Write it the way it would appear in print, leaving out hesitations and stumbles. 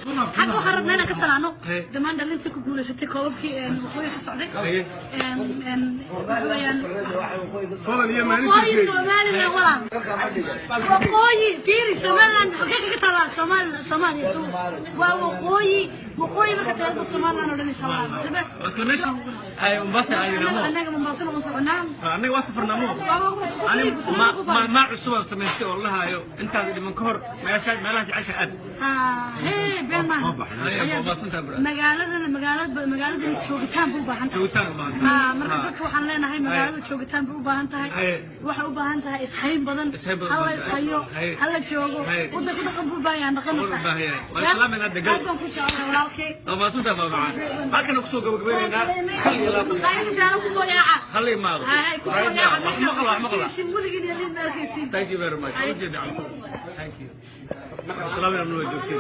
Xagga waxaan rabnaa inaan ka salaano dhammaan dhalintii ku guulaysatay koobabkii waqooyi ka socday. Waxa weeyaan waqooyi Somaliland, walaal, waqooyi fiiri, Somaliland halkee kaga taalaa? Somaliland, Soomaaliya waa waqooyi. Waqooyi marka taado, Somaliland oo dhan insha Allah. Ay, Mombasa ayna. Annaga Mombasa u soconaa. Annaga waa safarnaa mo. Ani ma cusub aan samaystay oo la hayo intaas dhiman ka hor meesha meelaha jecesha aad. Hee, been maaha. Magaaladana magaalada joogitaan bay u baahan tahay. Joogitaan u baahan. Ha, marka dadka waxaan leenahay magaalada joogitaan bay u baahan tahay. Waxay u baahan tahay ishayn badan. Hala ishayo, hala joogo, wadanku dhaqan buu u baahan yahay, dhaqan. Aad baan ku jeclahay, walaalkay. Waa mahadsantahay, macaan. Halkan kusoo gabagabaynaynaa. Hal iyo laba. Hal imaado. Wax maqla, wax maqla. Thank you very much. Ujeeda, thank you. Salaam, inaad noo joogteen.